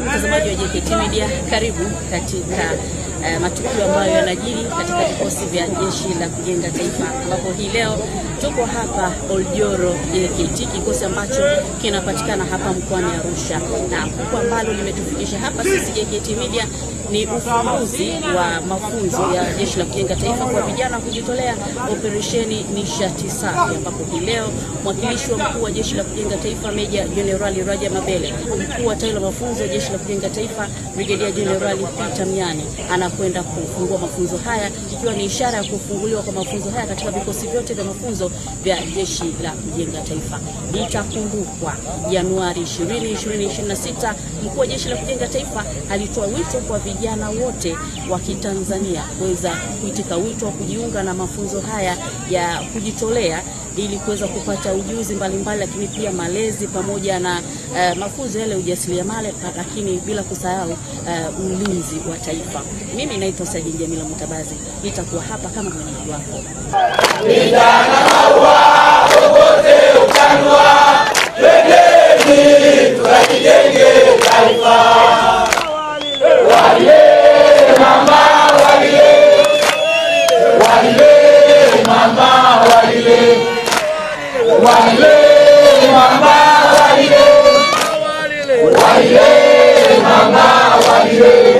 Mtazamaji wa JKT Media, karibu katika matukio ambayo yanajiri katika vikosi vya Jeshi la Kujenga Taifa, ambapo hii leo tuko hapa Oljoro JKT, kikosi ambacho kinapatikana hapa mkoani Arusha, na kubwa ambalo limetufikisha hapa sisi JKT Media ni ufunguzi wa mafunzo ya Jeshi la Kujenga Taifa kwa vijana kujitolea operesheni nishati safi, ambapo hii leo mwakilishi wa mkuu wa Jeshi la Kujenga Taifa Meja Jenerali Raja Mabele, mkuu wa tawi la mafunzo ya Jeshi la Kujenga Taifa Brigedia Jenerali Peter Miani anakwenda kufungua mafunzo haya, ikiwa ni ishara ya kufunguliwa kwa mafunzo haya katika vikosi vyote vya mafunzo vya Jeshi la Kujenga Taifa. Itakumbukwa Januari 20, 2026 mkuu wa Jeshi la Kujenga Taifa alitoa wito kwa vijana wote wa Kitanzania kuweza kuitika wito wa kujiunga na mafunzo haya ya kujitolea ili kuweza kupata ujuzi mbalimbali, lakini pia malezi pamoja na mafunzo yale ya ujasiriamali, lakini bila kusahau ulinzi wa taifa. Mimi naitwa Sajini Jamila Mutabazi, nitakuwa hapa kama mwenyeji wako. Vijana maua popote uchanua, twendeni tukajijenge taifa. Walile mama walile, walile mama walile, walile mama walile, walile mama walile.